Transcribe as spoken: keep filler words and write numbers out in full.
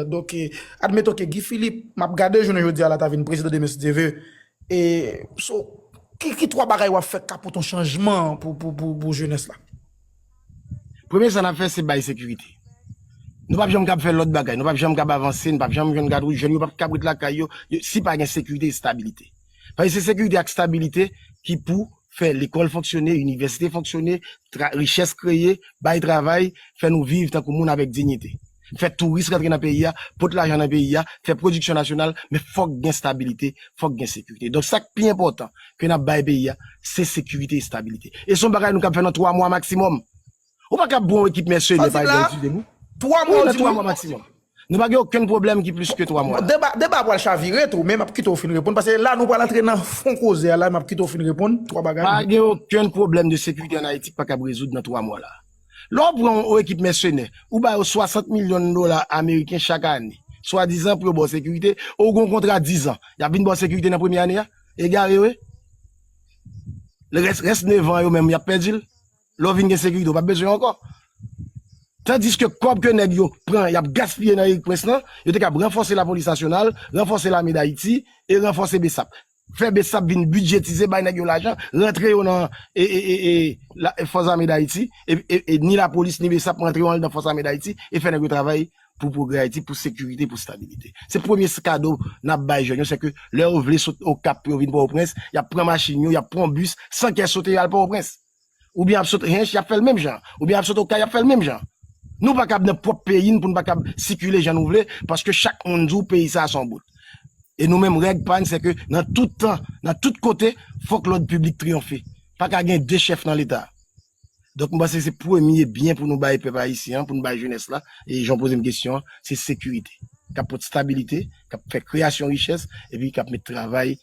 Donk, eh, admeton ke Guy Philippe, m ap gade jounen jodi a la, ta vin prezidan demen si Dye vle. E, so, ki, ki twa bagay w ap fè k ka pote yon chanjman pou, pou, pou, pou jenès la? Premye sa n ap fè, se bay sekirite. Nou p ap janm kab fè lòt bagay, nou p ap janm kab avanse, nou p ap janm jwenn gad wout, jèn yo p ap kab ret lakay yo, yo, si pa gen sekirite e stabilite. Paske se sekirite ak stabilite ki pou fè lekòl fonksyone, inivèsite fonksyone, richès kreye, bay travay, fè nou viv tankou moun avèk diyite. Fè touris rantre nan peyi a, pote lajan nan peyi a, fè pwodiksyon nasyonal, men fòk gen stabilite, fòk gen sekirite. Donk sa k pi enpòtan ke n ap bay peyi a, se sekirite e stabilite. E se yon bagay nou kab fè nan twa mwa maksimòm. Ou pa kab pran yon ekip mèsenè pa egzanp Ti Debout. Twa mwa, nan twa mwa maksimòm. Nou pa gen okenn pwoblèm ki plis ke twa mwa. Deba, deba pral chavire tou, men m ap kite w fin reponn, paske la nou pral antre nan fon koze a la, m ap kite w fin reponn, twa bagay. Pa gen okenn pwoblèm de sekirite ann Ayiti k pa kab rezoud nan twa mwa la. Lè w pran yon ekip mèsenè, ou ba yo swasant milyon dola ameriken chak ane, swadizan pou yo ba w sekirite, ou gen yon kontra dizan, y ap vin ba w sekirite nan premye ane a? Egare yo ye? Rès, rès nevan yo menm, y ap pèdi l? Lè w vin gen sekirite, w p ap bezwen yo ankò. Tandiske kòb ke nèg yo pran, y ap gaspiye nan Erik Prince lan, yo te kab ranfòse Lapolis Nasyonal, ranfòse Lame Dayiti e ranfòse BSAP. Fè BSAP vin bidjetize, bay nèg yo lajan, rantre yo nan e, e, e, e, la, Fòs Ame Dayiti, e, e, e ni lapolis ni BSAP rantre yo anndan Fòs Ame Dayiti e fè nèg yo travay pou pwogrè Ayiti, pou sekirite, pou stabilite. Se premye kado n ap bay jèn yo, se ke lè yo vle sot Okap pou yo vin Pòtoprens, y ap pran machin yo, y ap pran bis, san kè sote y al Pòtoprens. Oubyen y ap sot Hench, y ap fè l menm jan. Oubyen y ap sot Okay, y ap fè l menm jan. Nou pa kab nan pwòp peyi n pou n pa kab sikile jan nou vle, paske chak moun di w peyi sa a se yon bout. E nou menm, règ pa n, se ke nan tout tan, nan tout kote, fòk lòd piblik triyonfe. Pa ka gen de chèf nan Leta. Donk, m panse se premye byen pou nou bay pèp ayisyen an, pou nou bay jenès la, e jan w poze m kesyon an, se sekirite. K ap pote stabilite, k ap fè kreyasyon richès, epi k ap met travay